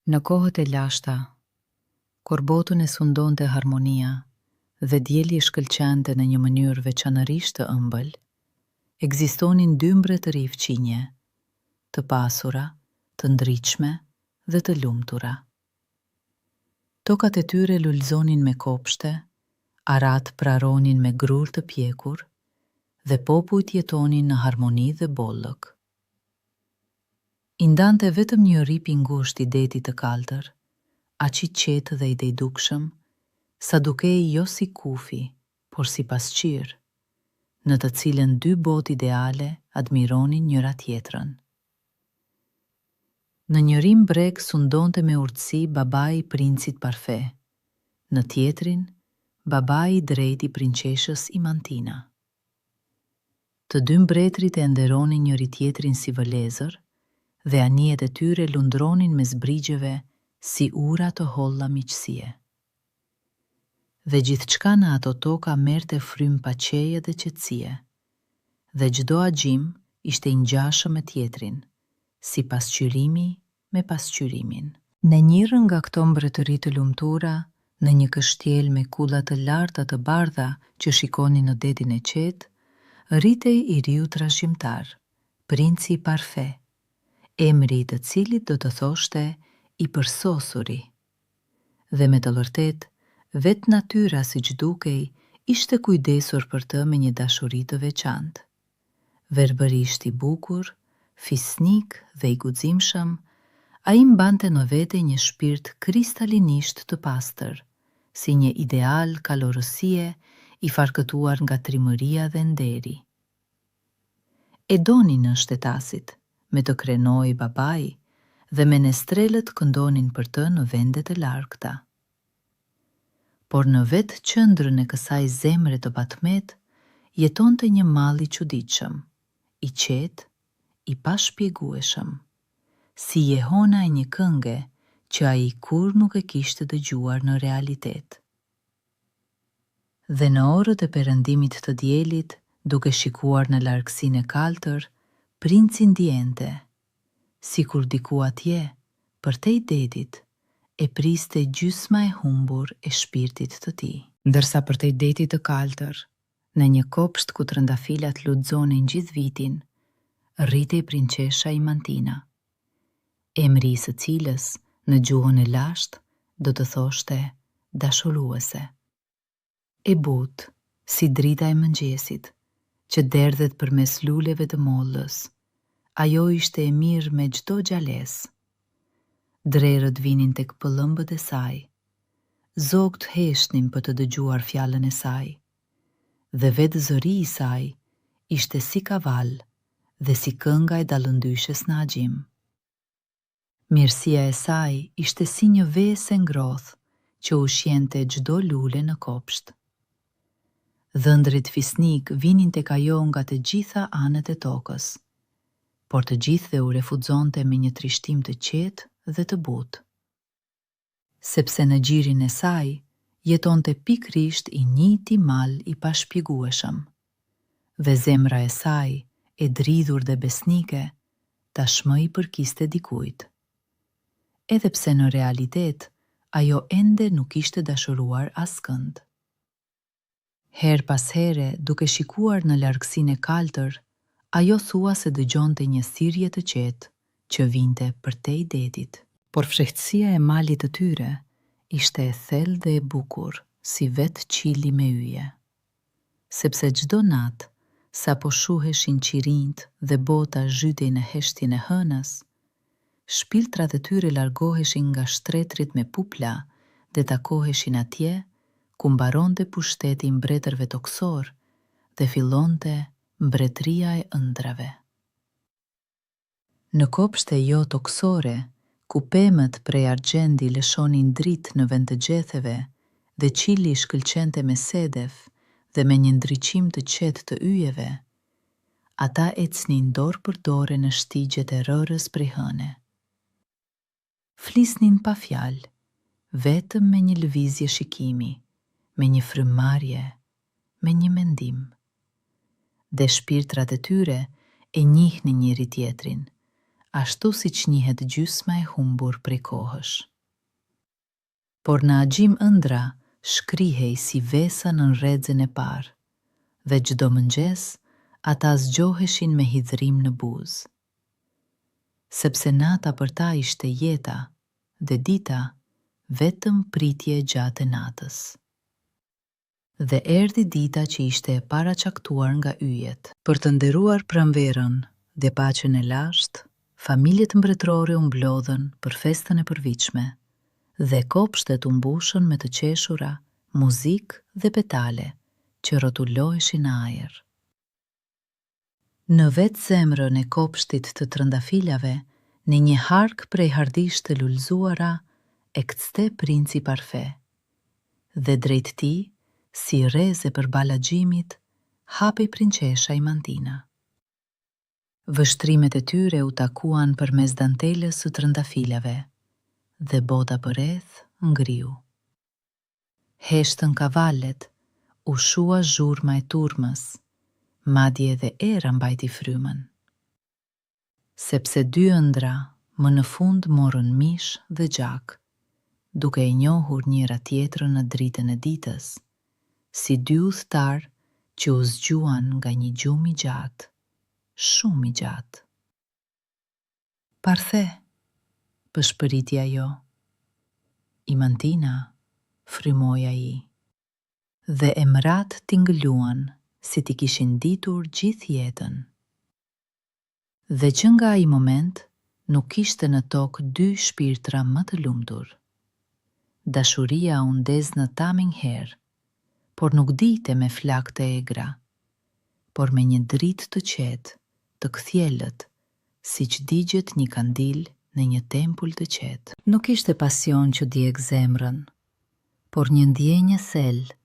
Në kohët e lashta, kur botën e sundonte harmonia dhe dielli shkëlqente në një mënyrë veçanërisht të ëmbël, ekzistonin dy mbretëri fqinje, të pasura, të ndritshme dhe të lumtura. Tokat e tyre lulëzonin me kopshte, arat praronin me grurë të pjekur dhe popujt jetonin në harmoni dhe bollëk. I ndante vetëm një rrip i ngushtë i detit të kaltër, aq i qetë dhe i tejdukshëm, sa dukej jo si kufi, por si pasqyrë, në të cilën dy botë ideale admironin njëra-tjetrën. Në njërin breg sundonte me urtësi babai i princit Parfe, në tjetrin, babai i drejtë i prinqeshës Imantina. Të dy mbretërit e nderonin njëri-tjetrin si vëllezër dhe anijet e tyre lundronin mes brigjeve si ura të holla miqësie. Dhe gjithçka në ato toka merrte frymë paqeje dhe qetësie, dhe çdo agim ishte i ngjashëm me tjetrin, si pasqyrimi me pasqyrimin. Në njërën nga këto mbretëri të lumtura, në një kështjellë me kulla të larta të bardha që shikonin në detin e qetë, rritej i riu trashëgimtar, princi Parfe, emri i të cilit do të thoshte i përsosuri. Dhe me të vërtetë, vetë natyra siç dukej, ishte kujdesur për të me një dashuri të veçantë. Verbërisht i bukur, fisnik dhe i guximshëm, ai mbante në vete një shpirt kristalinisht të pastër, si një ideal kalorësie i farkëtuar nga trimëria dhe nderi. E donin nënshtetasit, me të krenohej babai dhe menestrelët këndonin për të në vende të largëta. Por në vetë qendrën e kësaj zemre të patëmetë jetonte një mall i çuditshëm, i qetë, i pashpjegueshëm, si jehona e një kënge që ai kurrë nuk e kishte dëgjuar në realitet. Dhe në orët e perëndimit të diellit, duke shikuar në largësinë e kaltër, princi ndiente, sikur diku atje, përtej detit, e priste gjysma e humbur e shpirtit të tij. Ndërsa përtej detit të kaltër, në një kopsht ku trëndafilat lulëzonin gjithë vitin, rritej prinqesha Imantina, emri i së cilës në gjuhën e lashtë do të thoshte dashuruese. E butë, si drita e mëngjesit, që derdhet përmes luleve të mollës, ajo ishte e mirë me çdo gjallesë. Drerët vinin tek pëllëmbët e saj, zogjtë heshtnin për të dëgjuar fjalën e saj, dhe vetë zëri i saj ishte si kavall dhe si kënga e dallëndyshes në agim. Mirësia e saj ishte si një vesë e ngrohtë që ushqente çdo lule në kopsht. Dhëndrit fisnikë vinin tek ajo nga të gjitha anët e tokës, por të gjithëve u refuzonte me një trishtim të qetë dhe të butë. Sepse në gjirin e saj jetonte pikërisht i njëjti mall i pashpjegueshëm, dhe zemra e saj e dridhur dhe besnike tashmë i përkiste dikujt. Edhe pse në realitet ajo ende nuk kishte dashuruar askënd. Herë pas here, duke shikuar në largësinë e kaltër, ajo thua se dëgjonte një thirrje të qetë që vinte përtej detit. Por fshehtësia e mallit të tyre ishte e thellë dhe e bukur si vetë qielli me yje. Sepse çdo natë, sapo shuheshin qirinjtë dhe bota zhytej në heshtjen e hënës, Shpirtrat e tyre largoheshin nga shtretërit me pupla dhe takoheshin atje ku mbaronte pushteti i mbretërve tokësorë dhe fillonte mbretëria e ëndrrave. Në kopshte jo tokësore, ku pemët prej argjendi lëshonin dritë në vend të gjetheve dhe qielli shkëlqente me sedef dhe me një ndriçim të qetë të yjeve, Ata ecnin dorë për dore në shtigjet e rërës prej hëne. Flisnin pa fjalë, vetëm me një lëvizje shikimi, me një frymëmarrje, me një mendim. Dhe shpirtrat e tyre e njihnin njëri-tjetrin. ashtu siç njihet gjysma e humbur prej kohësh. Por në agim ëndrra shkrihej si vesa nën rrezen e parë, dhe çdo mëngjes ata zgjoheshin me hidhërim në buzë. Sepse nata për ta ishte jeta dhe dita vetëm pritje e gjatë e natës. Dhe erdhi dita që ishte e paracaktuar nga yjet. Për të nderuar pranverën dhe paqen e lashtë, familjet mbretërore u mblodhën për festën e përvitshme dhe kopshtet u mbushën me të qeshura, muzikë dhe petale që rrotulloheshin në ajër. Në vetë zemrën e kopshtit të trëndafilave, në një hark prej hardhish të lulëzuara, ecte princi Parfe. Dhe drejt tij, si rreze përballë agimit, hapej prinqesha Imantina. Vështrimet e tyre u takuan përmes dantelës së trëndafilave, dhe bota përreth ngriu. Heshtën kavallet, u shua zhurma e turmës, madje edhe era mbajti frymën. Sepse dy ëndrra më në fund morën mish dhe gjak, duke e njohur njëra-tjetrën në dritën e ditës, si dy udhëtarë që u zgjuan nga një gjumë i gjatë, shumë i gjatë. Parthe! pëshpëriti ajo. Imantina, frymoi ai. Dhe emrat tingëlluan si t'i kishin ditur gjithë jetën. Dhe që nga ai moment nuk kishte në tokë dy shpirtra më të lumtur. Dashuria u ndez në ta menjëherë, por nuk digjte me flakë të egra, por me një dritë të qetë, të kthjellët, siç digjet një kandil në një tempull të qetë. Nuk ishte pasion që djeg zemrën, por një ndjenjë e thellë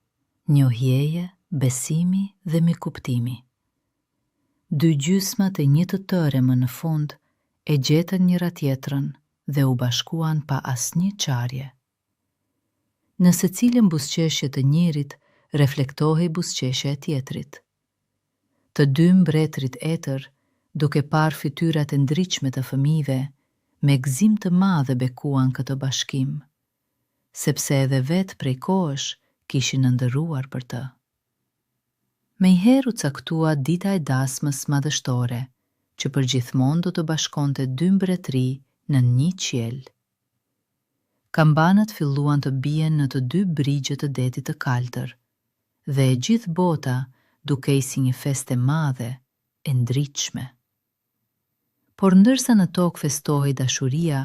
njohjeje, besimi dhe mirëkuptimi. Dy gjysmat e një të tëre më në fund e gjetën njëra-tjetrën dhe u bashkuan pa asnjë çarje. Në secilën buzëqeshje të njërit reflektohej buzëqeshja e tjetrit. Të dy mbretërit etër, duke parë fytyrat e ndritshme të fëmijëve, me gëzim të madh e bekuan këtë bashkim, sepse edhe vetë prej kohësh kishin ëndërruar për të. Menjëherë u caktua dita e dasmës madhështore, që përgjithmonë do të bashkonte dy mbretëri nën një qiell. Kambanat filluan të bien në të dy brigjet të detit të kaltër, dhe e gjithë bota dukej si një festë e madhe, e ndritshme. Por ndërsa në tokë festohej dashuria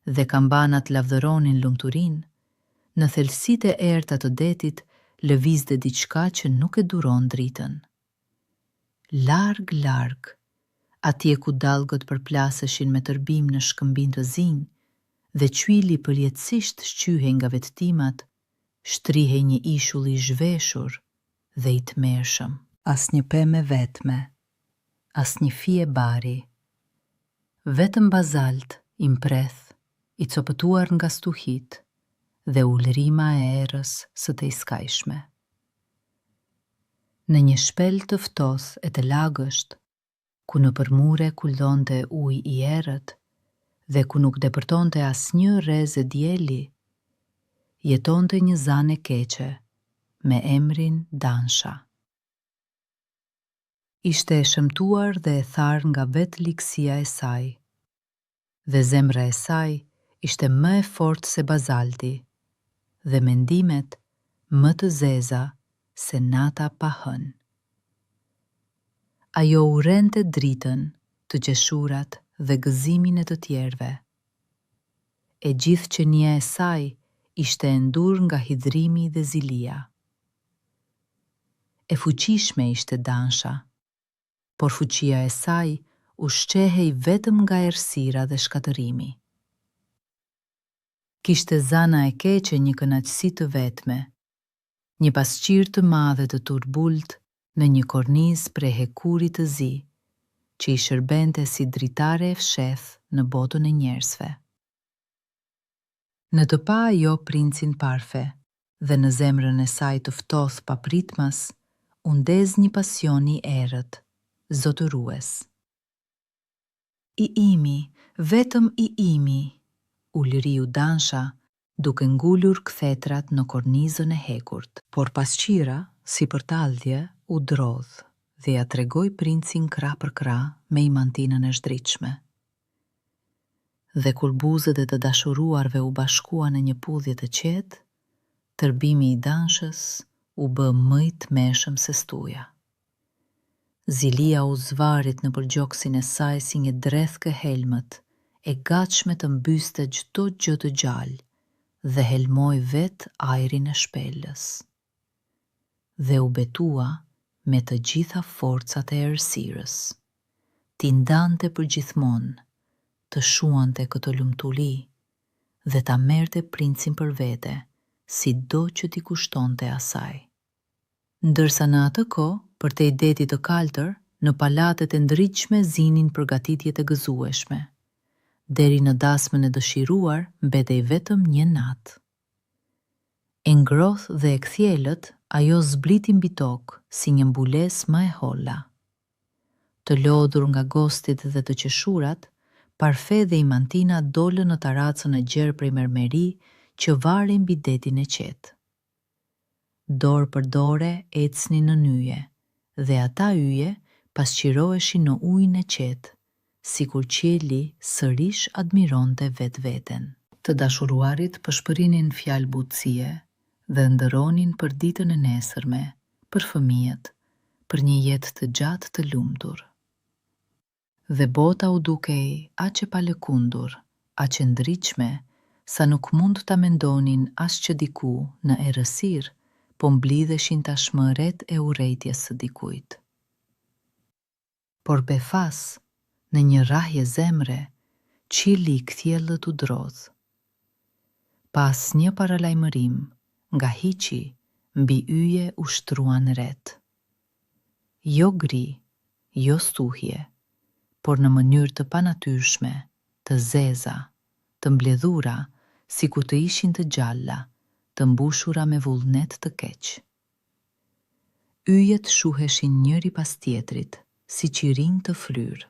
dhe kambanat lavdëronin lumturinë, në thellësitë e errëta të detit lëvizte diçka që nuk e duron dritën. Larg, larg, atje ku dallgët përplaseshin me tërbim në shkëmbinj të zinj dhe qielli përjetësisht shqyhej nga vetëtimat, shtrihej një ishull i zhveshur dhe i tmerrshëm. Asnjë pemë e vetme, asnjë fije bari. Vetëm bazalt i mprehtë, i copëtuar nga stuhitë dhe ulërima e erës së tejskajshme. Në një shpellë të ftohtë e të lagësht, ku nëpër mure kullonte ujë i errët dhe ku nuk depërtonte asnjë rreze dielli, jetonte një zanë e keqe me emrin Dansha. Ishte e shëmtuar dhe e tharë nga vetë ligësia e saj, dhe zemra e saj ishte më e fortë se bazalti dhe mendimet më të zeza se nata pa hënë. Ajo urrente dritën, të qeshurat dhe gëzimin e të tjerëve. E gjithë qenia e saj ishte e ndurë nga hidhërimi dhe zilia. E fuqishme ishte Dansha, por fuqia e saj ushqehej vetëm nga errësira dhe shkatërrimi. Kishte zana e keqe një kënaqësi të vetme, një pasqyrë të madhe të turbullt në një kornizë prej hekuri të zi, që i shërbente si dritare e fshehtë në botën e njerëzve. Në të pa ajo princin Parfe dhe në zemrën e saj të ftohtë papritmas u ndez një pasion i errët, zotërues. I imi, Vetëm i imi, ulëriu Dansha duke ngulur kthetrat në kornizën e hekurt. Por pasqyra, si për tallje, u drodh dhe ia tregoi princin krah për krah me Imantinën e zhdritshme. Dhe kur buzët e të dashuruarve u bashkuan në një puthje të qetë, tërbimi i Danshës u bë më i tmerrshëm se stuhia. Zilia u zvarrit nëpër gjoksin e saj si një drethkë e helmët, e gatshme të mbyste çdo gjë të gjallë dhe helmoi vetë ajrin e shpellës. Dhe u betua me të gjitha forcat e errësirës, t'i ndante përgjithmonë, të shuante këtë lumturi dhe ta merrte princin për vete, sido që t'i kushtonte asaj. Ndërsa në atë kohë, përtej detit të kaltër, në palatet e ndritshme zinin përgatitjet e gëzueshme. Deri në dasmën e dëshiruar mbetej vetëm një natë. E ngrohtë dhe e kthjellët, ajo zbriti mbi tokë si një mbulesë më e holla. Të lodhur nga gostit dhe të qeshurat, Parfe dhe Imantina dolën në tarracën e gjerë prej mermeri që varej mbi detin e qetë. Dorë për dore ecnin nën yje dhe ata yje pasqyroheshin në ujin e qetë, sikur qielli sërish admironte vetveten. Të dashuruarit pëshpërinin fjalë butësie dhe ëndërronin për ditën e nesërme, për fëmijët, për një jetë të gjatë të lumtur. Dhe bota u dukej aq e palëkundur, aq e ndritshme, sa nuk mund ta mendonin as që diku, në errësirë, po mblidheshin tashmë retë e urrejtjes së dikujt. Por befas, në një rrahje zemre, qielli i kthjellët u drodh. Pa asnjë paralajmërim, nga hiçi, mbi yje u shtruan retë. Jo gri, jo stuhie, por në mënyrë të panatyrshme, të zeza, të mbledhura, sikur të ishin të gjalla, të mbushura me vullnet të keq. Yjet shuheshin njëri pas tjetrit, si qirinj të fryrë.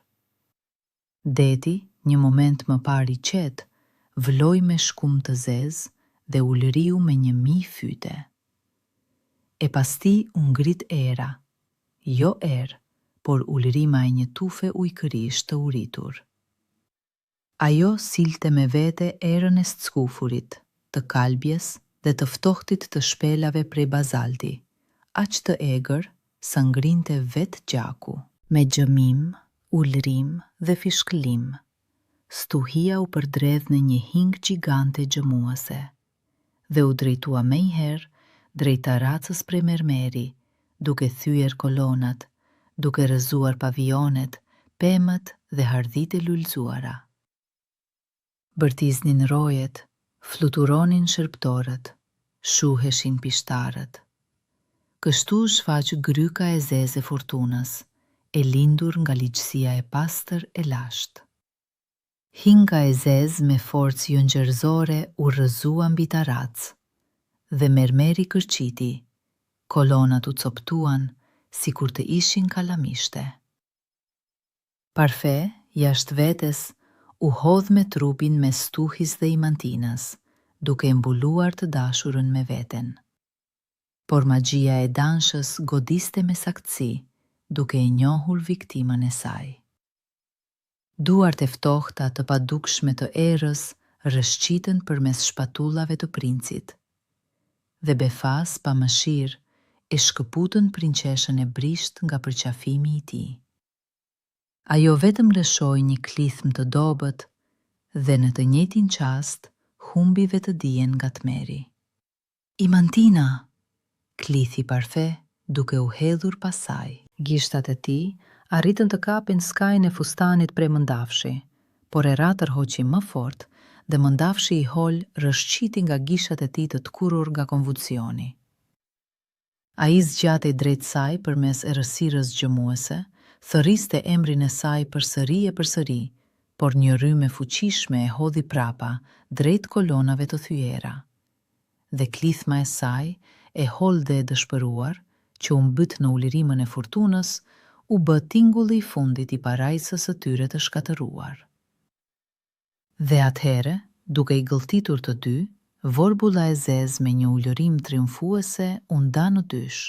Deti, një moment më parë i qetë, vloi me shkumë të zezë dhe ulëriu me 1000 fyte. E pas tij u ngrit era, jo erë, por ulërima e një tufe ujkërish të uritur. Ajo sillte me vete erën e squfurit, të kalbjes dhe të ftohtit të shpellave prej bazalti, aq të egër sa ngrinte vetë gjaku. Me gjëmim, ulërimë dhe fishkëllimë, stuhia u përdredh në një hinkë gjigante gjëmuese dhe u drejtua menjëherë drejt tarracës prej mermeri, duke thyer kolonat, duke rrëzuar pavijonet, pemët dhe hardhitë e lulëzuara. Bërtisnin rojet, fluturonin shërbëtorët, shuheshin pishtarët. Kështu u shfaq gryka e zezë e furtunës, e lindur nga ligjësia e pastër e lashtë. Hinka e zezë me forcë jonjerëzore u rrëzua mbi tarracë, dhe mermeri kërciti, kolonat u copëtuan sikur të ishin kalamishte. Parfe, jashtë vetes, u hodh me trupin mes stuhisë dhe Imantinës, duke e mbuluar të dashurën me veten. Por magjia e Danshës godiste me saktësi, duke e njohur viktimën e saj. Duart e ftohta të padukshme të erës rrëshqitën përmes shpatullave të princit. Dhe befas, pa mëshirë, e shkëputën princeshën e brishtë nga përqafimi i tij. Ajo vetëm lëshoi një klithmë të dobët dhe në të njëjtin çast humbi vetëdijen nga tmerri. Imantina! klithi Parfe duke u hedhur pas saj. Gishtat e tij arritën të kapin skajin e fustanit prej mëndafshi, por era tërhoqi më fort dhe mëndafshi i hollë rrëshqiti nga gishat e tij të tkurrur nga konvulsioni. Ai zgjatej drejt saj përmes errësirës gjëmuese, thërriste emrin e saj përsëri e përsëri, por një rrymë e fuqishme e hodhi prapa, drejt kolonave të thyera. Dhe klithma e saj, e hollë dhe e dëshpëruar, që u mbyt në ulërimën e furtunës, u bë tingulli i fundit i parajsës së tyre të shkatërruar. Dhe atëherë, duke i gëlltitur të dy, vorbulla e zezë me një ulërimë triumfuese u nda në dysh,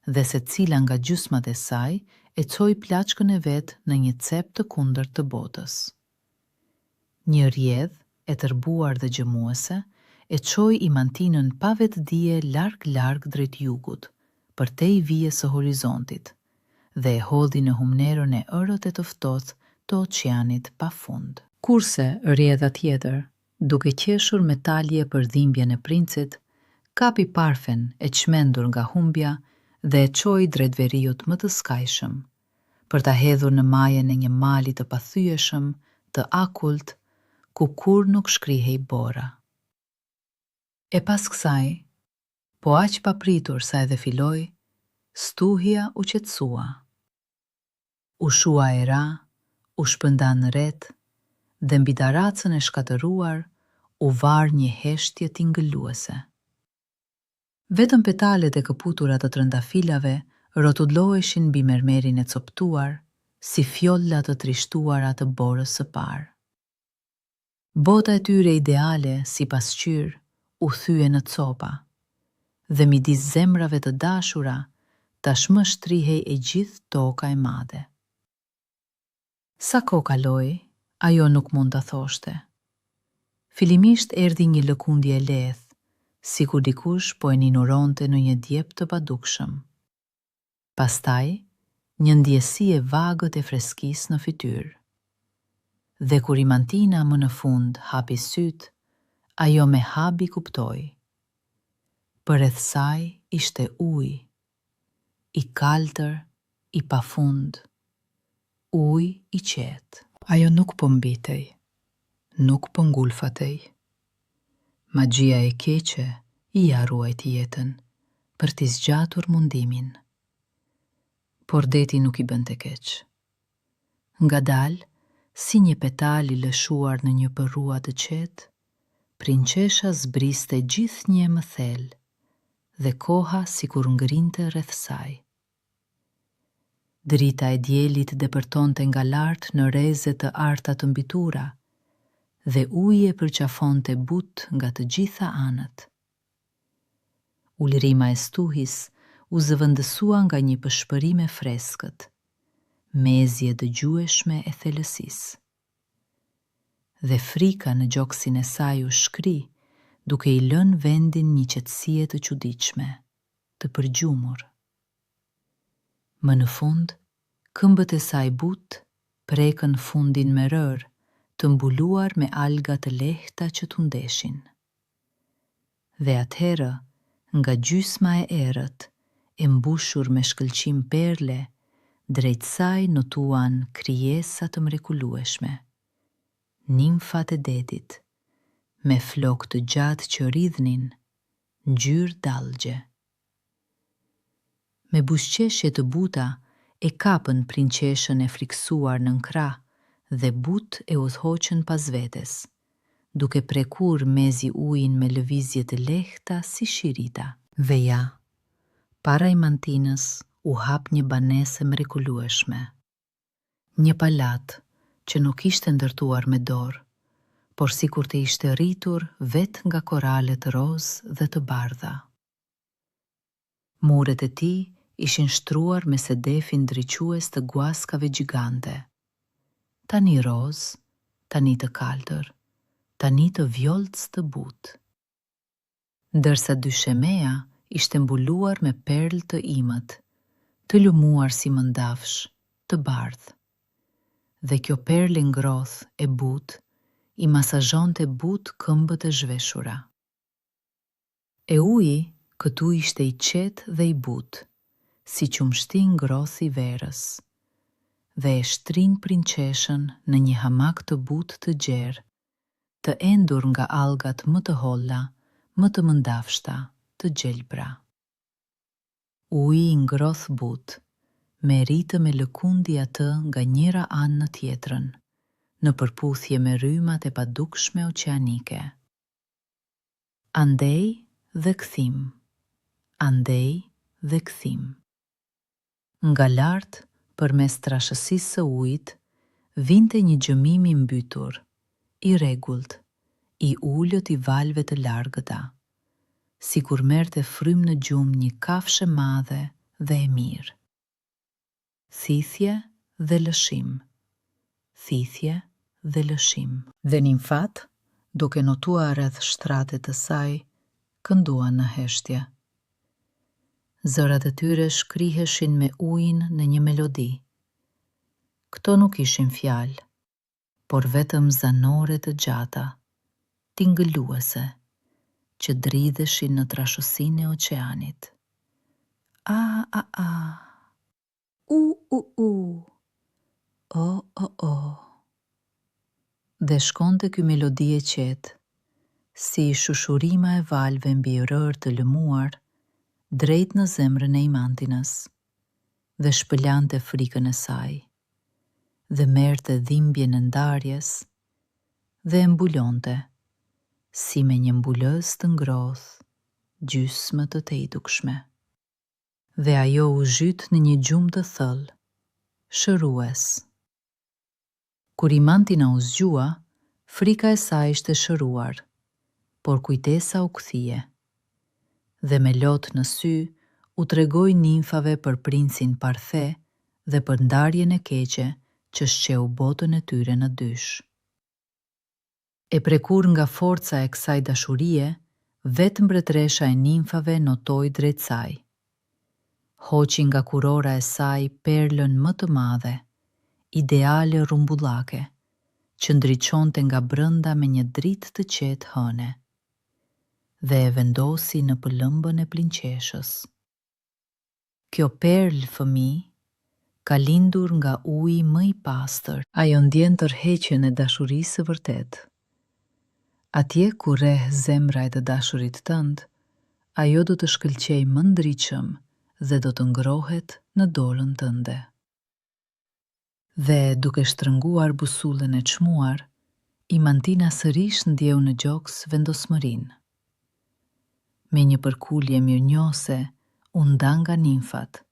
dhe secila nga gjysmat e saj e çoi plaçkën e vet në një cep të kundërt të botës. Një rrjedhë, e tërbuar dhe gjëmuese, e çoi Imantinën pa vetëdije larg-larg drejt jugut, përtej vijës së horizontit, dhe e hodhi në humnerën e errët e të ftohtë të oqeanit pa fund. Kurse rrjedha tjetër, duke qeshur me tallje për dhimbjen e princit, kapi Parfen e çmendur nga humbja dhe e çoi drejt veriut më të skajshëm, për ta hedhur në majën e një mali të pathyeshëm, të akullt, ku kurrë nuk shkrihej bora. E pas kësaj, po aq papritur sa edhe filloi, stuhia u qetësua. U shua era, u shpërndanë retë dhe mbi daracën e shkatërruar u var një heshtje tingëlluese. Vetëm petalet e këputura të trëndafilave rrotulloheshin mbi mermerin e copëtuar, si fjolla të trishtuara të borës së parë. Bota e tyre ideale, si pasqyrë, u thye në copa, dhe midis zemrave të dashura tashmë shtrihej e gjithë toka e madhe. Sa kohë kaloi, ajo nuk mund ta thoshte. Fillimisht erdhi një lëkundje e lehtë, sikur dikush po e ninuronte në një djep të padukshëm. Pastaj, një ndjesi e vagët e freskisë në fytyrë. Dhe kur Imantina më në fund hapi sytë, ajo me habi kuptoi. Përreth saj ishte ujë. I kaltër, i pafund, ujë i qetë. Ajo nuk po mbitej, nuk po ngulfatej. Magjia e keqe ia ruajti jetën, për t'i zgjatur mundimin. Por deti nuk i bënte keq. Ngadalë, si një petal i lëshuar në një përrua të qetë, prinqesha zbriste gjithnjë e më thellë, dhe koha sikur ngrinte rreth saj. Drita e diellit depërtonte nga lart në rreze të arta të mbitura dhe uji e përqafonte butë nga të gjitha anët. Ulërima e stuhisë u zëvendësua nga një pëshpërimë e freskët, mezi e dëgjueshme e thellësisë. Dhe frika në gjoksin e saj u shkri, duke i lënë vendin një qetësie të çuditshme, të përgjumur. Më në fund, këmbët e saj butë prekën fundin me rërë, të mbuluar me alga të lehta që tundeshin. Dhe atëherë, nga gjysma e errët, e mbushur me shkëlqim perle, drejt saj notuan krijesa të mrekullueshme, nimfat e detit, me flokë të gjatë që rridhnin, ngjyrë dallgje. Me buzëqeshje të buta e kapën prinqeshën e frikësuar nën krah dhe butë e udhëhoqën pas vetes, duke prekur mezi ujin me lëvizje të lehta si shirita. Dhe ja, para Imantinës u hap një banesë e mrekullueshme. Një pallat që nuk ishte ndërtuar me dorë, por sikur të ishte rritur vetë nga koralet rozë dhe të bardha. Muret e tij ishin shtruar me sedefin ndriçues të guaskave gjigante, tani rozë, tani të kaltër, tani të vjollcë të butë. Ndërsa dyshemeja ishte mbuluar me perlë të imët, të lëmuar si mëndafsh, të bardhë. Dhe kjo perlë e ngrohtë e butë i masazhonte butë këmbët e zhveshura. E uji këtu ishte i qetë dhe i butë, si qumështi i ngrohtë i verës, dhe e shtrinë prinqeshën në një hamak të butë të gjerë, të endur nga algat më të holla, më të mëndafshta, të gjelbra. Uji i ngrohtë butë, me ritëm e lëkundi atë nga njëra anë në tjetrën, në përputhje me rrymat e padukshme oqeanike. Andej dhe kthim, andej dhe kthim. Nga lart, përmes trashësisë së ujit, vinte një gjëmim i mbytur, i rregullt, i ulët i valëve të largëta, sikur merrte frymë në gjumë një kafshë e madhe dhe e mirë. Thithje dhe lëshim, thithje dhe lëshim. Dhe nimfat, duke notuar rreth shtratit të saj, kënduan në heshtje. Zërat e tyre shkriheshin me ujin në një melodi. Këto nuk ishin fjalë, por vetëm zanore të gjata, tingëlluese, që dridheshin në trashësinë e oqeanit. A a a. U u u. O o o. Dhe shkonte ky melodi e qetë, si shushurima e valëve mbi rërë të lëmuar, drejt në zemrën e Imantinës, dhe shpëlante frikën e saj, dhe merrte dhimbjen e ndarjes, dhe e mbulonte, si me një mbulëzë të ngrohtë, gjysmë të tejdukshme. Dhe ajo u zhyt në një gjumë të thellë, shërues. Kur Imantina u zgjua, frika e saj ishte shëruar, por kujtesa u kthye. Dhe me lot në sy, u tregoi nimfave për princin Parthe dhe për ndarjen e keqe që shqeu botën e tyre në dysh. E prekur nga forca e kësaj dashurie, vetë mbretëresha e nimfave notoi drejt saj. Hoqi nga kurora e saj perlën më të madhe, ideale rrumbullake, që ndriçonte nga brenda me një dritë të qetë hëne. Dhe e vendosi në pëllëmbën e prinqeshës. Kjo perlë, fëmijë, ka lindur nga uji më i pastër. Ajo ndjen tërheqjen e dashurisë së vërtetë. Atje ku rreh zemra e të dashurit tënd, ajo do të shkëlqejë më ndritshëm dhe do të ngrohet në dorën tënde. Dhe, duke shtrënguar busullën e çmuar, Imantina sërish ndjeu në gjoks vendosmërinë. Me një përkulje mirënjohëse u nda nga nimfat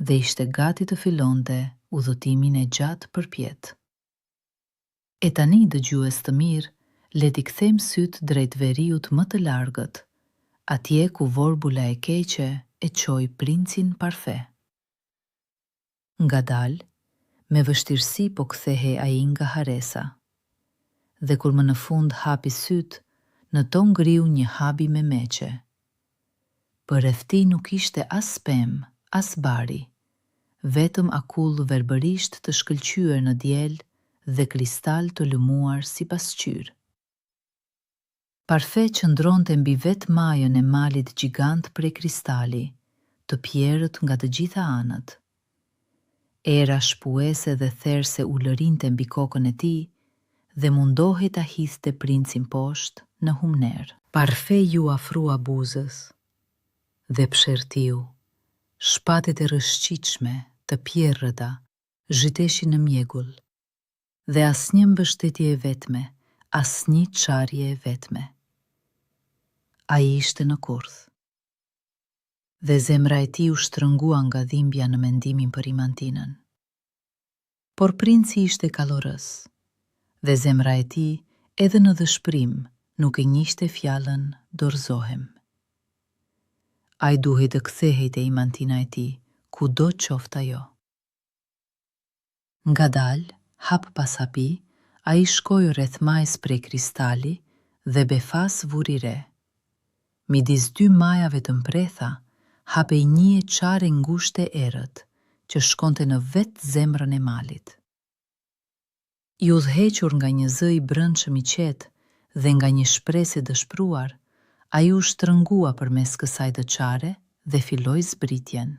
dhe ishte gati të fillonte udhëtimin e gjatë përpjetë. E tani, dëgjues të mirë, le t'i kthejmë sytë drejt veriut më të largët, atje ku vorbulla e keqe e çoi princin Parfe. Ngadalë, me vështirësi po kthehej ai nga harresa. Dhe kur më në fund hapi sytë, në to ngriu një habi memeçe. Përreth tij nuk ishte as pemë, as bari, vetëm akull verbërisht të shkëlqyer në diell dhe kristal të lëmuar si pasqyrë. Parfe qëndronte mbi vetë majën e malit gjigant prej kristali, të pjerrët nga të gjitha anët. Era shpuese dhe therëse ulërinte mbi kokën e tij dhe mundohej ta hidhte princin poshtë në humnerë. Parfe iu afrua buzës dhe psherëtiu, shpatet e rrëshqitshme, të pjerrëta, zhyteshin në mjegull. Dhe asnjë mbështetje e vetme, asnjë çarje e vetme. Ai ishte në kurth. Dhe zemra e tij u shtrëngua nga dhimbja në mendimin për Imantinën. Por princi ishte kalorës, dhe zemra e tij edhe në dëshpërim nuk e njihte fjalën dorëzohem. Ai duhej të kthehej te Imantina e tij, kudo qoftë ajo. Ngadalë, hap pas hapi, ai shkoi rreth majës prej kristali dhe befas vuri re. Midis dy majave të mprehta, hapej nje çarë e ngushtë e errët, që shkonte në vetë zemrën e malit. I udhëhequr nga një zë i brendshëm i qetë dhe nga një shpresë e dëshpëruar, ai u shtrëngua përmes kësaj të çare dhe filloi zbritjen.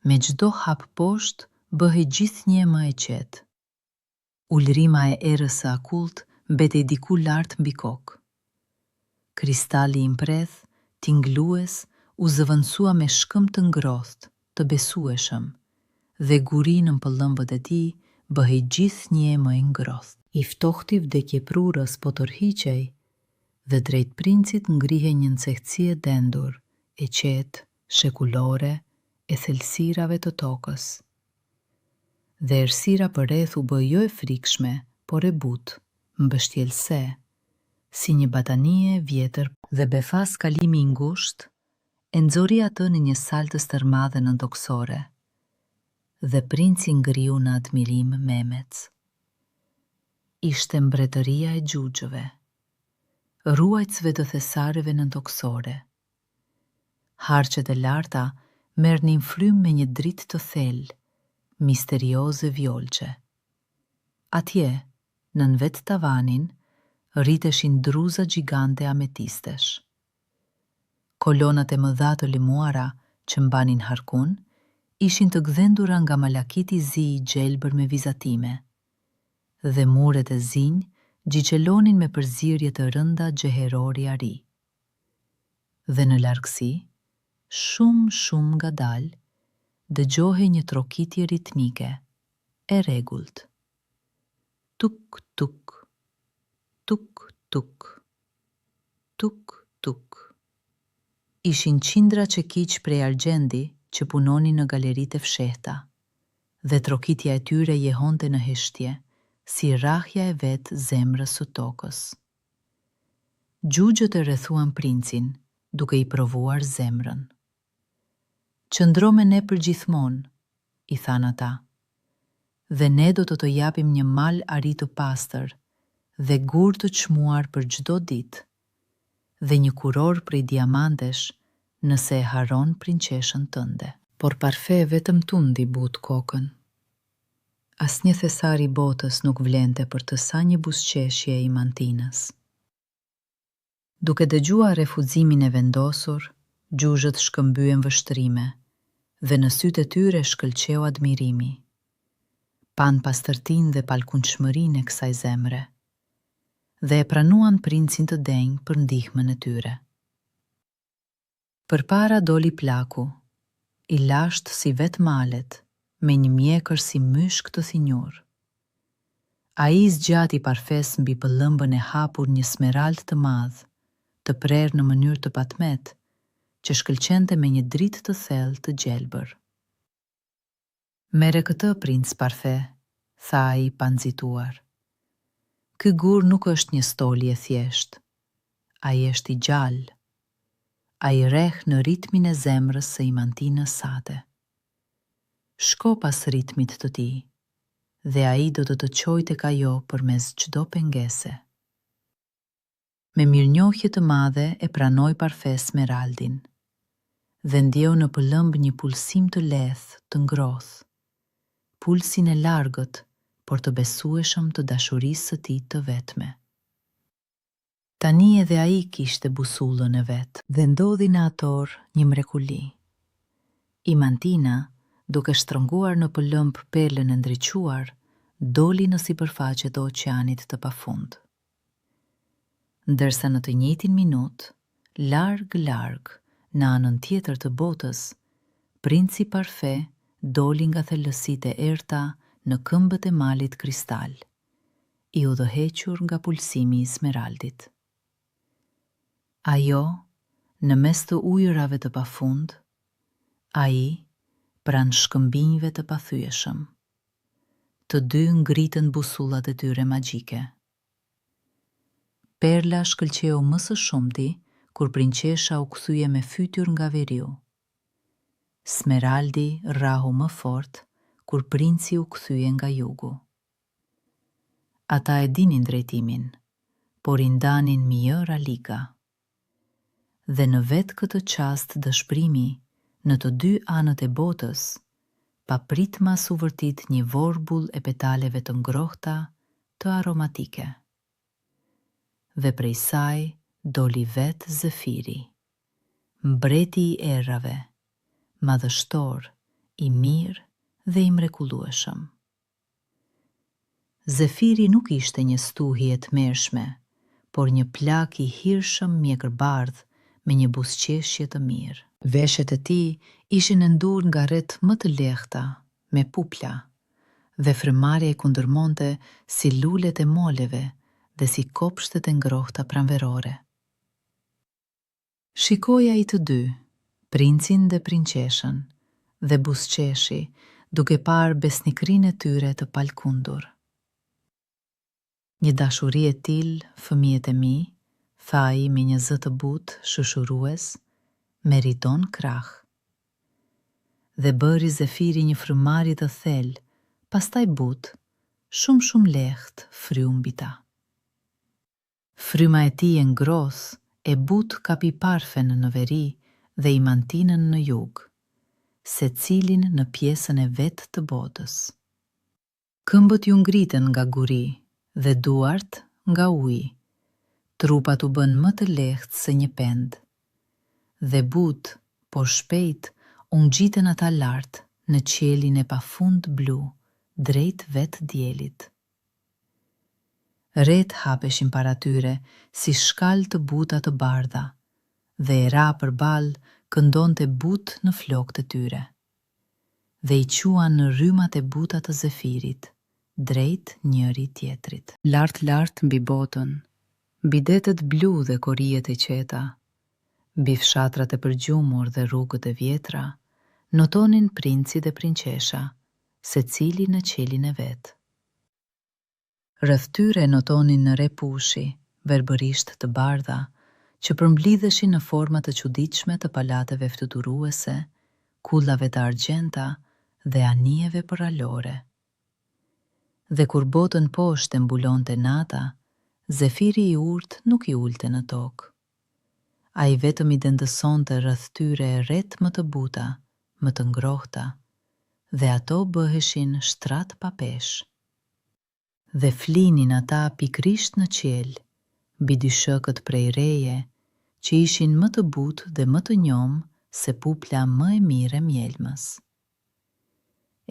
Me çdo hap poshtë bëhej gjithnjë e më e qetë. Ulërima e erës së akullt mbetej diku lart mbi kokë. Kristali i mprehtë, tingëllues, u zëvendësua me shkëmb të ngrohtë, të besueshëm, dhe guri nën pëllëmbët e tij bëhej gjithnjë e më i ngrohtë. I ftohti vdekjeprurës po tërhiqej dhe drejt princit ngrihej një nxehtësi e dendur, e qetë, shekullore, e thellësirave të tokës. Dhe errësira përreth u bë jo e frikshme, por e butë. mbështjellëse, si një batanije e vjetër Dhe befas kalimi i ngushtë e nxori atë në një sallë të stërmadhe nëntokësore, dhe princi ngriu në admirim memec. Ishte mbretëria e xhuxhëve, ruajtësve të thesareve nëntokësore. Harqet e larta merrnin frymë me një dritë të thellë, misterioze vjollce. Atje, nën vetë tavanin, rriteshin druza gjigante ametistesh. Kolonat e mëdha të lëmuara që mbanin harkun ishin të gdhendura nga malakit i zi i gjelbër me vizatime, dhe muret e zinj xixelonin me përzierje të rënda xheherori ari. Dhe në largësi, shumë, shumë ngadalë, dëgjohej një trokitje ritmike, e rregullt. Tuk, tuk. Tuk, tuk. Tuk, tuk. Ishin qindra çekiçë prej argjendi që punonin në galeritë e fshehta, dhe trokitja e tyre jehonte në heshtje, si rrahja e vetë zemrës së tokës. Xhuxhët e rrethuan princin, duke i provuar zemrën. Qëndro me ne përgjithmonë, i thanë ata, dhe ne do të të japim një mal ari të pastër dhe gurë të çmuar për çdo ditë, dhe një kurorë prej diamantesh nëse e harron prinqeshën tënde. Por Parfe vetëm tundi butë kokën. Asnjë thesar i botës nuk vlente për të sa një buzëqeshje e Imantinës. Duke dëgjuar refuzimin e vendosur, xhuxhët shkëmbyen vështrime dhe në sytë e tyre shkëlqeu admirimi. Panë pastërtinë dhe palkundshmërinë e kësaj zemre. Dhe e pranuan princin të denjë për ndihmën e tyre. Përpara doli plaku, i lashtë si vetë malet, me një mjekër si myshk të thinjur. Ai i zgjati Parfes mbi pëllëmbën e hapur një smerald të madh, të prerë në mënyrë të patmetë, që shkëlqente me një dritë të thellë të gjelbër. Merre këtë, princ Parfe, tha ai pa nxituar. Ky gur nuk është një stoli e thjeshtë. Ai është i gjallë. Ai rreh në ritmin e zemrës së Imantinës sate. Shko pas ritmit të tij, dhe ai do të të çojë tek ajo përmes çdo pengese. Me mirënjohje të madhe e pranoi Parfe smeraldin dhe ndjeu në pëllëmbë një pulsim të lehtë të ngrohtë, pulsin e largët, por të besueshëm të dashurisë së tij të vetme. Tani edhe ai kishte busullën e vet. Dhe ndodhi në atë orë një mrekulli. Imantina, duke shtrënguar në pëllëmbë perlën e ndriçuar, doli në sipërfaqe të oqeanit të pafund. Ndërsa në të njëjtin minutë, larg, larg, në anën tjetër të botës, princi Parfe doli nga thellësitë e errëta në këmbët e malit kristal, i udhëhequr nga pulsimi i smeraldit. Ajo, në mes të ujërave të pafund, ai, pranë shkëmbinjve të pathyeshëm. Të dy ngritën busullat e tyre magjike. Perla shkëlqeu më së shumti kur prinqesha u kthye me fytyrë nga veriu. Smeraldi rrahu më fort kur princi u kthye nga jugu. Ata e dinin drejtimin, por i ndanin mijëra liga. Dhe në vetë këtë çast dëshpërimi, në të dy anët e botës, papritmas u vërtit një vorbull e petaleve të ngrohta të aromatike. Dhe prej saj doli vetë Zefiri, mbreti i erërave, madhështor, i mirë dhe i mrekullueshëm. Zefiri nuk ishte një stuhi e tmerrshme, por një plak i hirshëm mjekërbardhë me një buzëqeshje të mirë. Veshjet e tij ishin endur nga retë më të lehta, me pupla, dhe frymëmarrja i kundërmonte si lulet e moleve dhe si kopshtet e ngrohta pranverore. Shikoi ai të dy, princin dhe prinqeshën, dhe buzëqeshi, duke parë besnikërinë e tyre të palëkundur. Një dashuri e tillë, fëmijët e mi, tha ai me një zë të butë, shushurues, meriton krahë. Dhe bëri Zefiri një frymëmarrje të thellë, pastaj butë, shumë shumë lehtë fryu mbi ta. Fryma e tij e ngrohtë e butë kapi Parfen në veri dhe Imantinën në jug, secilin në pjesën e vet të botës. Këmbët iu ngritën nga guri dhe duart nga uji, trupat u bënë më të lehtë se një pendë. Dhe butë, por shpejt, u ngjitën ata lart në qiellin e pafund blu, drejt vetë diellit. Retë hapeshin para tyre si shkallë të buta të bardha dhe era përballë këndonte butë në flokët e tyre. Dhe i çuan në rrymat e buta të Zefirit, drejt njëri tjetrit. Lart lart mbi botën, mbi detet blu dhe korijet e qeta, mbi fshatrat e përgjumur dhe rrugët e vjetra, notonin princi dhe prinqesha, secili në qelinë e vet. Rreth tyre notonin re pushi, verbërisht të bardha, që përmblidheshin në forma të çuditshme të palateve fluturuese, kullave të argjendta dhe anijeve përrallore. Dhe kur botën poshtë e mbulonte nata, Zefiri i urtë nuk i ulte në tokë. Ai vetëm i dendësonte rreth tyre retë më të buta, më të ngrohta, dhe ato bëheshin shtrat pa peshë. Dhe flinin ata pikërisht në qiell, mbi dyshekët prej reje, që ishin më të butë dhe më të njomë se pupla më e mirë e mjelmës.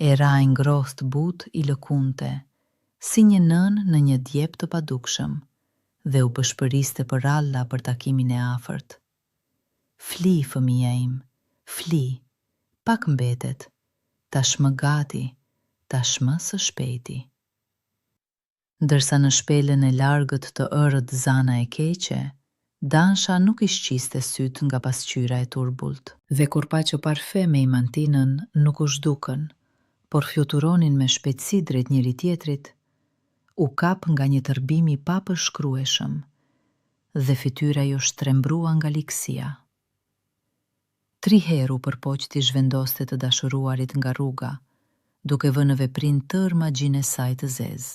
Era e ngrohtë butë i lëkundte, si një nënë në një djep të padukshëm, dhe u pëshpëriste përralla për takimin e afërt. Fli, fëmija im, fli, pak mbetet, tashmë gati, tashmë së shpejti. Ndërsa në shpellën e largët të errët Zana e Keqe, Dansha nuk i shqiste sytë nga pasqyra e turbullt. Dhe kur pa që Parfe me Imantinën nuk u zhdukën, por fluturonin me shpejtësi drejt njëri-tjetrit, u kap nga një tërbim i papërshkrueshëm dhe fytyra iu shtrembrua nga ligësia. Tri herë u përpoq t'i zhvendoste të dashuruarit nga rruga, duke vënë në veprim tërë magjinë e saj të zezë.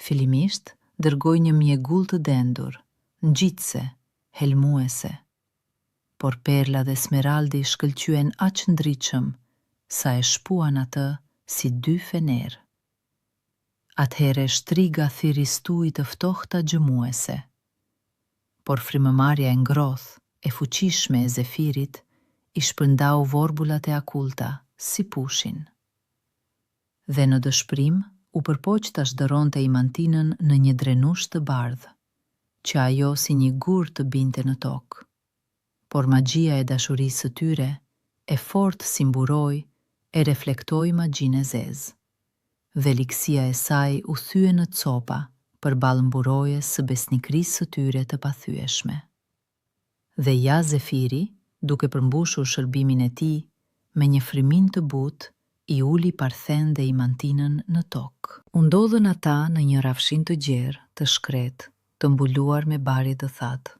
Fillimisht dërgoi një mjegull të dendur, ngjitëse, helmuese. Por perla dhe smeraldi shkëlqyen aq ndritshëm, sa e shpuan atë si dy fenerë. Atëherë shtriga thirri stuhi të ftohta gjëmuese. Por frymëmarrja e ngrohtë, e fuqishme e Zefirit i shpërndau vorbullat e akullta, si pushin. Dhe në dëshpërim u përpoq ta shndërronte Imantinën në një drenushë të bardhë, që ajo si një gur të binte në tokë. Por magjia e dashurisë së tyre, e fortë si mburojë, e reflektoi magjinë e zezë. Dhe ligësia e saj u thye në copa përballë mburojës së besnikërisë së tyre të pathyeshme. Dhe ja Zefiri, duke përmbushur shërbimin e tij, me një frymim të butë i uli Parthenë dhe Imantinën në tokë. U ndodhën ata në një rrafshinë të gjerë, të shkretë, të mbuluar me bari të thatë.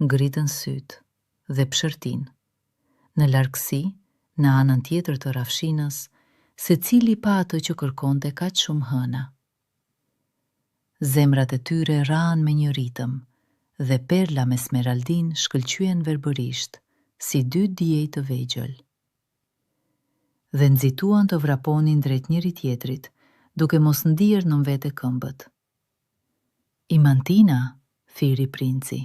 Ngritën sytë dhe psherëtinë. Në largësi, në anën tjetër të rrafshinës, secili pa atë që kërkonte kaq shumë hëna. Zemrat e tyre rranë me një ritëm dhe perla me smeraldin shkëlqyen verbërisht, si dy diej të vegjël. Dhe nxituan të vraponin drejt njëri-tjetrit, duke mos ndier nën vete këmbët. Imantina! thirri princi.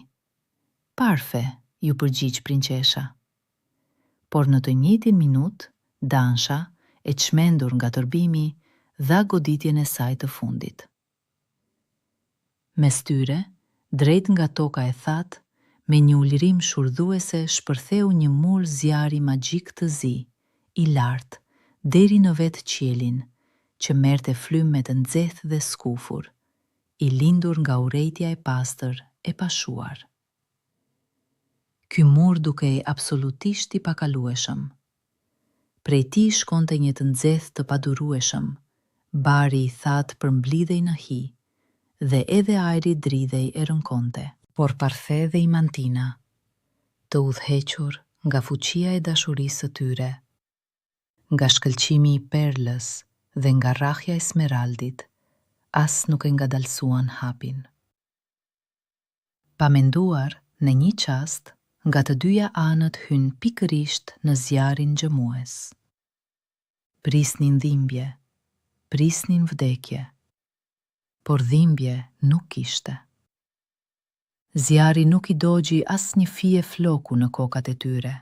Parfe, iu përgjigj prinqesha. Por në të njëjtin minutë, Dansha, e çmendur nga tërbimi, dha goditjen e saj të fundit. Mes tyre, drejt nga toka e thatë, me një ulërimë shurdhuese shpërtheu një mur zjarri magjik të zi, i lartë, deri në vetë qiellin, që merrte frymë me të nxehtë dhe skufur, i lindur nga urrejtja e pastër e pashuar. Ky mur dukej absolutisht i pakalueshëm. Prej tij shkonte një të nxehtë të padurueshëm, Bari i thatë përmblidhej në hi dhe edhe ajri dridhej e rënkonte. Por Parfe dhe Imantina, të udhëhequr nga fuqia e dashurisë së tyre, nga shkëlqimi i perlës dhe nga rrahja e smeraldit, as nuk e ngadalësuan hapin. Pa menduar, në një çast, nga të dyja anët hynë pikërisht në zjarrin gjëmues. Prisnin dhimbje, prisnin vdekje. Por dhimbje nuk kishte. Zjarri nuk i dogji asnjë fije floku në kokat e tyre.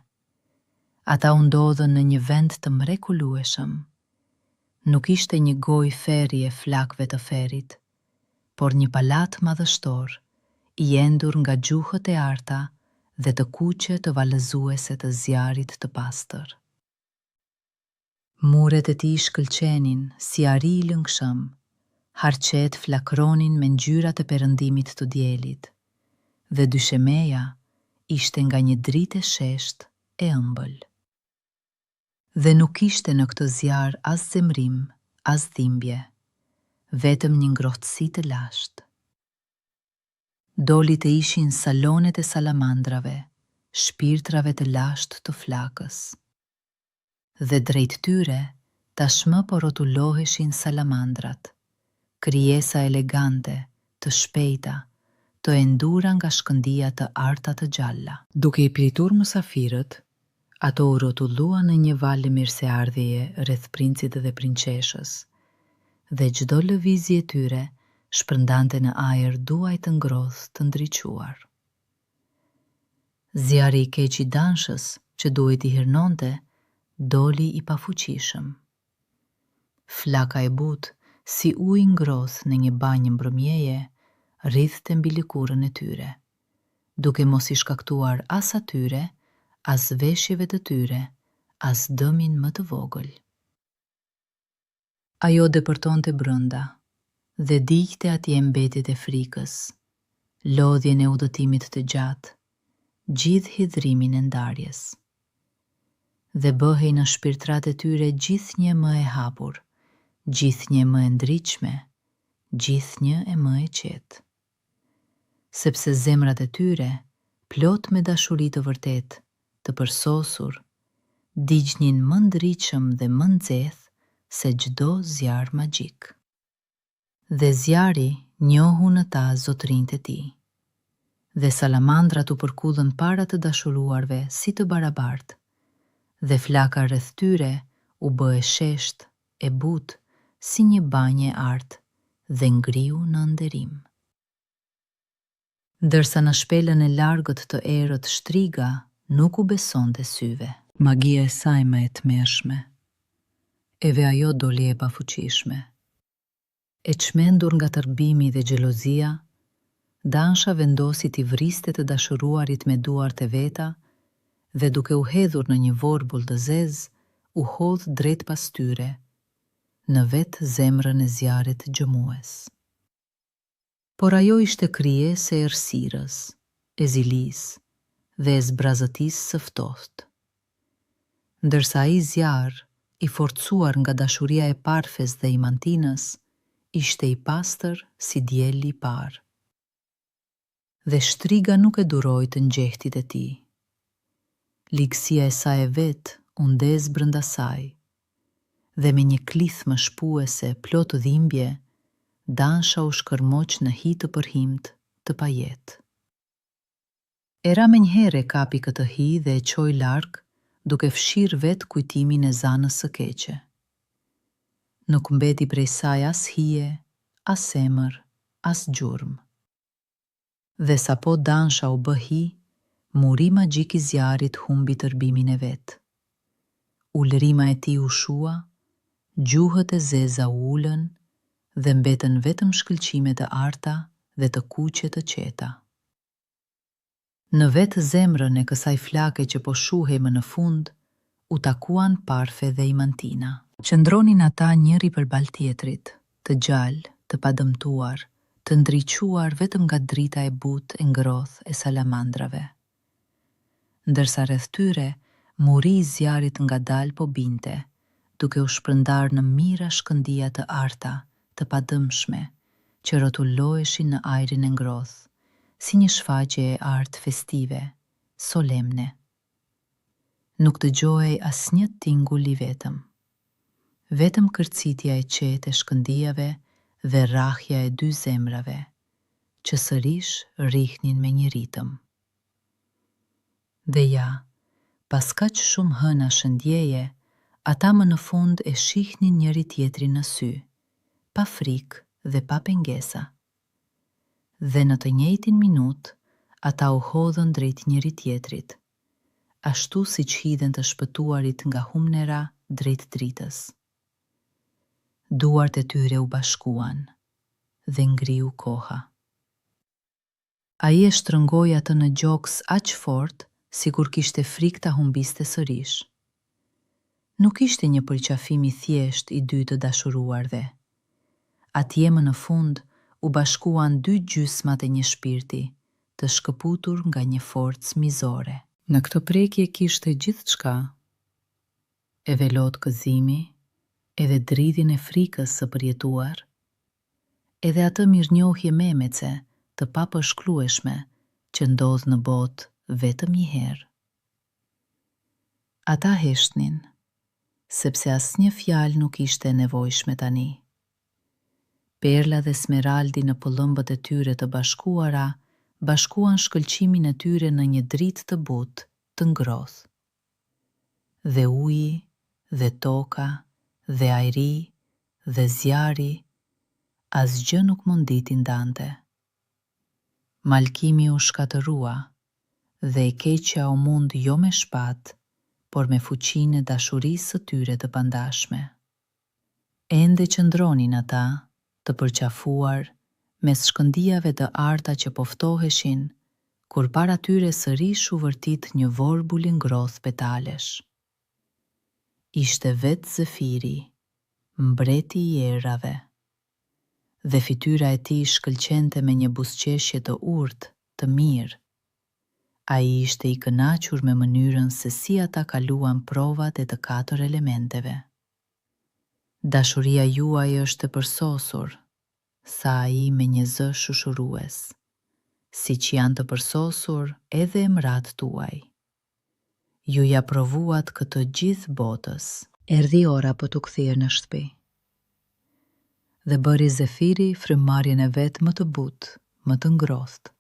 Ata u ndodhën në një vend të mrekullueshëm. Nuk ishte një gojë ferri e flakëve të ferrit, por një pallat madhështor, i endur nga gjuhët e arta dhe të kuqe të valëzuese të zjarrit të pastër. Muret e tij shkëlqenin si ari i lëngshëm, harqet flakronin me ngjyrat e perëndimit të diellit, dhe dyshemeja ishte nga një dritë e sheshtë e ëmbël. Dhe nuk kishte në këtë zjarr as zemërim, as dhimbje, vetëm një ngrohtësi të lashtë. Doli të ishin salonet e salamandrave, shpirtrave të lashtë të flakës. Dhe drejt tyre tashmë po rrotulloheshin salamandrat, krijesa elegante, të shpejta, të endura nga shkëndija të arta të gjalla. Duke i pritur musafirët, ato u rrotulluan në një valë mirëseardhjeje rreth princit dhe prinçeshës, dhe çdo lëvizje e tyre shpërndante në ajër duaj të ngrohtë të ndriçuar. Zjarri i keq i Danshës që duhej t'i hirnonte, doli i pafuqishëm. Flaka e butë, si ujë i ngrohtë në një banjë mbrëmjeje, rridhte mbi lëkurën e tyre, duke mos i shkaktuar as atyre, as veshjeve të tyre, as dëmin më të vogël. Ajo depërtonte brenda dhe digjte atje mbetjet e frikës, lodhjen e udhëtimit të gjatë, gjithë hidhrimin e ndarjes. Dhe bëhej në shpirtrat e tyre gjithnjë më e hapur, gjithnjë më e ndritshme, gjithnjë e më e qetë. Sepse zemrat e tyre, plot me dashuri të vërtetë, të përsosur, digjnin më ndritshëm dhe më nxehtë se çdo zjarr magjik. Dhe zjarri njohu në ta zotërinjtë e tij. Dhe salamandrat u përkulën para të dashuruarve si të barabartë, dhe flaka rreth tyre u bë e sheshtë, e butë, si një banjë e artë dhe ngriu në ëndërrim. Ndërsa në shpellën e largët të errët shtriga nuk u besonte syve. Magjia e saj më e tmerrshme. Edhe ajo doli e pafuqishme. E çmendur nga tërbimi dhe xhelozia, Dansha vendosi t'i vriste të dashuruarit me duart e veta dhe duke u hedhur në një vorbull të zezë, u hodh drejt pas tyre, në vetë zemrën e zjarrit gjëmues. Por ajo ishte krijesë e errësirës, e zilisë dhe e zbrazëtisë së ftohtë. Ndërsa ai zjarr, i forcuar nga dashuria e Parfes dhe Imantinës, ishte i pastër si dielli i parë. Dhe shtriga nuk e duroi të nxehtit e tij. Ligësia e saj e vetë u ndez brenda saj, dhe me një klithmë shpuese plot dhimbje, Dansha u shkërmoq në hi të përhimtë të pajetë. Era menjëherë e kapi këtë hi dhe e çoi larg, duke fshirë vetë kujtimin e zanës së keqe. Nuk mbeti prej saj as hije, as emër, as gjurmë. Dhe sapo Dansha u bë hi, muri magjik i zjarrit humbi tërbimin e vet. Ulërima e tij u shua, gjuhët e zeza u ulën dhe mbetën vetëm shkëlqime të arta dhe të kuqe të qeta. Në vetë zemrën e kësaj flake që po shuhej më në fund, u takuan Parfe dhe Imantina. Qëndronin ata njëri përballë tjetrit, të gjallë, të padëmtuar, të ndriçuar vetëm nga drita e butë e ngrohtë e salamandrave. Ndërsa rreth tyre, muri i zjarrit ngadalë po binte, duke u shpërndarë në mijëra shkëndija të arta, të padëmshme, që rrotulloheshin në ajrin e ngrohtë, si një shfaqje e artë festive, solemne. Nuk dëgjohej asnjë tingull i vetëm. Vetëm kërcitja e qetë e shkëndijave dhe rrahja e dy zemrave, që sërish rrihnin me një ritëm. Dhe ja, pas kaq shumë hënash ndjeje, ata më në fund e shihnin njëri-tjetrin në sy, pa frikë dhe pa pengesa. Dhe në të njëjtin minutë, ata u hodhën drejt njëri-tjetrit, ashtu siç hidhen të shpëtuarit nga humnera drejt dritës. Duart e tyre u bashkuan dhe ngriu koha. Ai e shtrëngoi atë në gjoks aq fort, sikur kishte frikë ta humbiste sërish. Nuk ishte një përqafim i thjeshtë i dy të dashuruarve. Atje më në fund u bashkuan dy gjysmat e një shpirti, të shkëputur nga një forcë mizore. Në këtë prekje kishte gjithçka, edhe lot gëzimi, edhe dridhjen e frikës së përjetuar, edhe atë mirënjohje memece të papërshkrueshme që ndodh në botë vetëm një herë. Ata heshtnin, sepse asnjë fjalë nuk ishte e nevojshme tani. Perla dhe smeraldi në pëllëmbët e tyre të bashkuara bashkuan shkëlqimin e tyre në një dritë të butë, të ngrohtë. Dhe uji, dhe toka, dhe ajri, dhe zjarri, asgjë nuk mundi t'i ndante. Mallkimi u shkatërrua, dhe e keqja u mund jo me shpatë, por me fuqinë e dashurisë së tyre të pandashme. Ende qëndronin ata, të përqafuar, mes shkëndijave të arta që po ftoheshin, kur para tyre sërish u vërtit një vorbull i ngrohtë petalesh. Ishte vetë Zefiri, mbreti i erërave. Dhe fytyra e tij shkëlqente me një buzëqeshje të urtë, të mirë. Ai ishte i kënaqur me mënyrën se si ata kaluan provat e të katër elementeve. Dashuria juaj është e përsosur, tha ai me një zë shushurues, siç janë të përsosur edhe emrat tuaj. Ju ia provuat këtë gjithë botës. Erdhi ora për t'u kthyer në shtëpi. Dhe bëri Zefiri frymëmarrjen e vet më të butë, më të ngrohtë,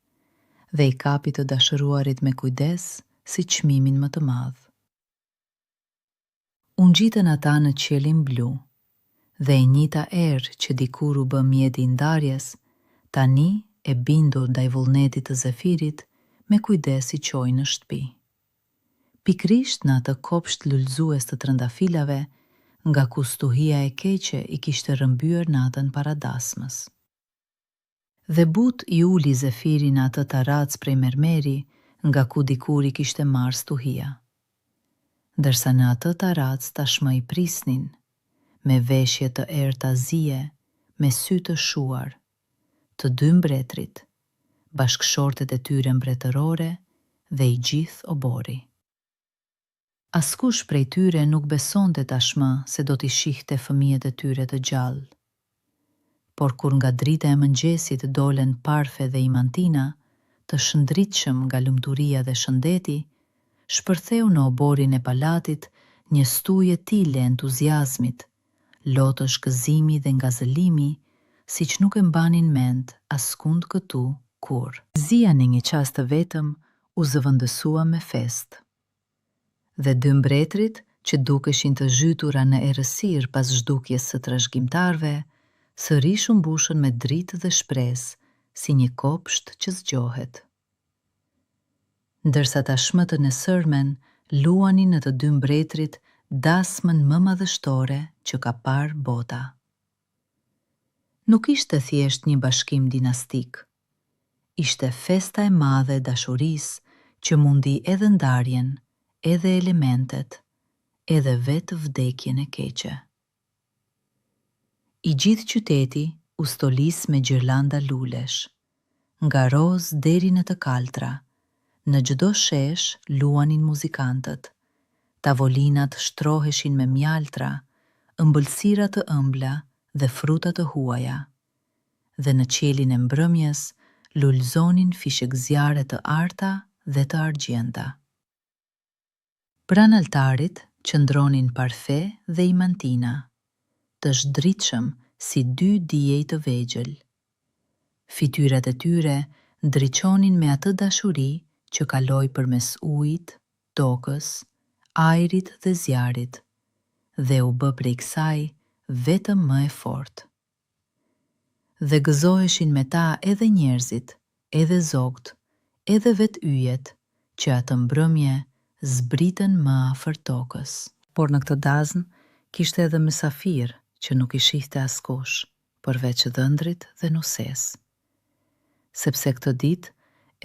dhe i kapi të dashuruarit me kujdes si çmimin më të madh. U ngjitën ata në qiellin blu, dhe e njëjta erë që dikur u bë mjeti i ndarjes, tani, e bindur ndaj vullnetit të Zefirit, me kujdes i çoi në shtëpi. Pikërisht në atë kopsht lulëzues të trëndafilave, nga ku stuhia e keqe i kishte rrëmbyer natën para dasmës. Dhe butë i uli Zefiri në atë tarracë prej mermeri nga ku dikur i kishte marrë stuhia. Ndërsa në atë tarracë tashmë i prisnin, me veshje të errëta zie, me sy të shuar, të dy mbretërit, bashkëshortet e tyre mbretërore dhe i gjithë oborri. Askush prej tyre nuk besonte tashmë se do t'i shihte fëmijët e tyre të gjallë. Por kur nga drita e mëngjesit dolën Parfe dhe Imantina, të shndritshëm nga lumturia dhe shëndeti, shpërtheu në oborrin e pallatit një stuhi e tillë e entuziazmit, lotësh gëzimi dhe ngazëllimi, siç nuk e mbanin mend askund këtu kurrë. Zia në një çast të vetëm u zëvendësua me festë. Dhe dy mbretërit, që dukeshin të zhytura në errësirë pas zhdukjes së trashëgimtarëve, sërish u mbushën me dritë dhe shpresë, si një kopsht që zgjohet. Ndërsa tashmë të nesërmen luanin në të dy mbretërit dasmën më madhështore që ka parë bota. Nuk ishte thjesht një bashkim dinastik. Ishte festa e madhe e dashurisë që mundi edhe ndarjen, edhe elementet, edhe vetë vdekjen e keqe. I gjithë qyteti u stolis me gjirlanda lulesh, nga rozë deri në të kaltra, në çdo shesh luanin muzikantët, tavolinat shtroheshin me mjaltra, ëmbëlsira të ëmbla dhe fruta të huaja, dhe në qiellin e mbrëmjes lulëzonin fishekzjarre të arta dhe të argjendta. Pranë altarit qëndronin Parfe dhe Imantina, të zhdritshëm si dy diej të vegjël. Fytyrat e tyre ndriçonin me atë dashuri që kaloi përmes ujit, tokës, ajrit dhe zjarrit, dhe u bë prej kësaj vetëm më e fortë. Dhe gëzoheshin me ta edhe njerëzit, edhe zogtë, edhe vetë yjet, që atë mbrëmje zbritën më afër tokës. Por në këtë dazmë kishte edhe mysafirë që nuk i shihte askush, përveç dhëndrit dhe nuses. Sepse këtë ditë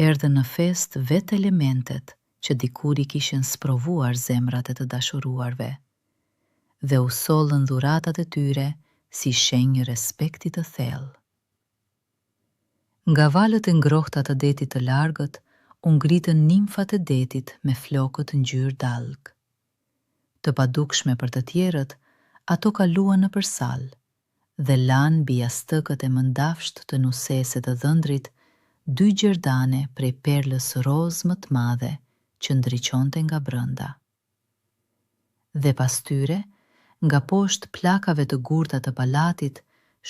erdhën në festë vetë elementet që dikur i kishin sprovuar zemrat e të dashuruarve, dhe u sollën dhuratat e tyre si shenjë respekti të thellë. Nga valët e ngrohta të detit të largët u ngritën nimfat e detit me flokët ngjyrë dallgë. Të padukshme për të tjerët, ato kaluan nëpër sallë dhe lanë mbi jastëkët e mëndafshtë të nuses e të dhëndrit dy gjerdane prej perlës rozë më të madhe që ndriçonte nga brenda. Dhe pas tyre, nga poshtë pllakave të gurta të pallatit,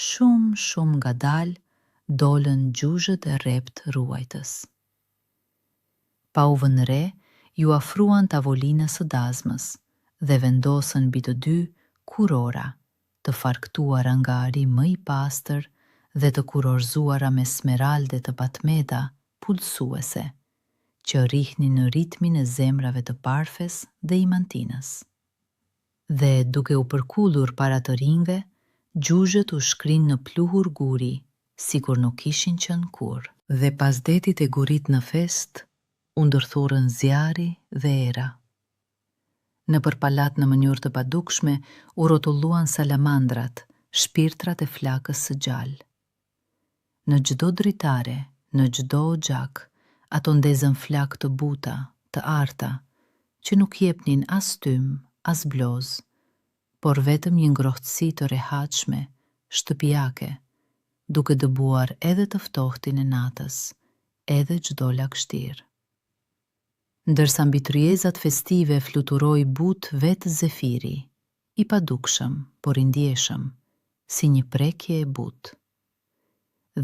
shumë, shumë ngadalë, dolën gjuzhët e rreptë ruajtës. Pa u vënë re, iu afruan tavolinës së dazmës dhe vendosën mbi të dy kurora, të farkëtuara nga ari më i pastër dhe të kurorëzuara me smeralde të patmeta pulsuese, që rrihnin në ritmin e zemrave të Parfes dhe Imantinës. Dhe, duke u përkulur para të rinjve, gjuzhët u shkrinë në pluhur guri, sikur nuk kishin qenë kurrë. Dhe pas detit e gurit në festë u ndërthurën zjarri dhe era. Nëpër pallat në mënyrë të padukshme u rrotulluan salamandrat, shpirtrat e flakës së gjallë. Në çdo dritare, në çdo oxhak, ato ndezën flakë të buta, të arta, që nuk jepnin as tym, as blozë, por vetëm një ngrohtësi të rehatshme, shtëpiake, duke dëbuar edhe të ftohtin e natës, edhe çdo lagështirë. Ndërsa mbi tryezat festive fluturoi butë vetë Zefiri, i padukshëm, por i ndjeshëm, si një prekje e butë.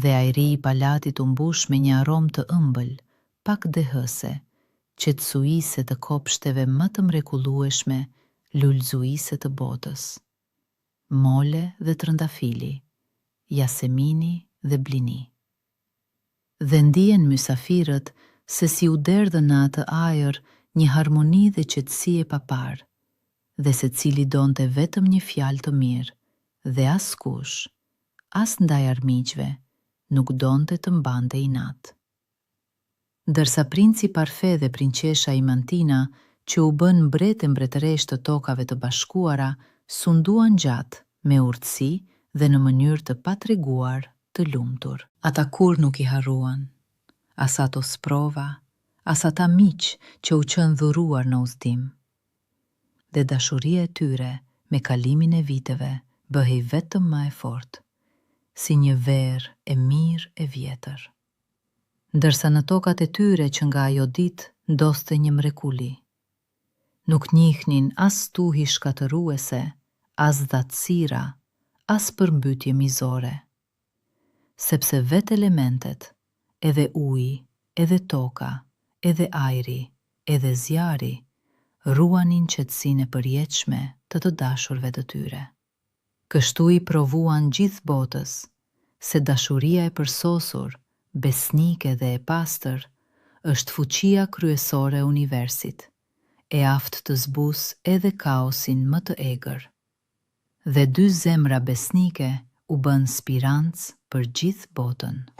Dhe ajri i pallatit u mbush me një aromë të ëmbël, pak dehëse, qetësuese të kopshteve më të mrekullueshme lulëzuese të botës. Mole dhe trëndafili, jasemini dhe blini. Dhe ndien mysafirët se si u derdhën në atë ajër një harmoni dhe qetësi e paparë, dhe secili donte vetëm një fjalë të mirë dhe askush, as ndaj armiqve, nuk donte të mbante inat. Ndërsa princi Parfe dhe prinqesha Imantina, që u bënë mbret e mbretëreshë të Tokave të Bashkuara, sunduan gjatë, me urtësi dhe në mënyrë të patreguar të lumtur. Ata kurrë nuk i harruan, as ato sprova, as ata miq që u qenë dhuruar në udhëtim. Dhe dashuria e tyre me kalimin e viteve bëhej vetëm më e fortë, si një verë e mirë e vjetër. Ndërsa në tokat e tyre që nga ajo ditë ndodhte një mrekulli. Nuk njihnin as stuhi shkatërruese, as thatësira, as përmbytje mizore. Sepse vetë elementet, edhe uji, edhe toka, edhe ajri, edhe zjarri, ruanin qetësinë e përjetshme të të dashurve të tyre. Kështu i provuan gjithë botës se dashuria e përsosur, besnike dhe e pastër është fuqia kryesore e universit, e aftë të zbusë edhe kaosin më të egër. Dhe dy zemra besnike u bënë spirancë për gjithë botën.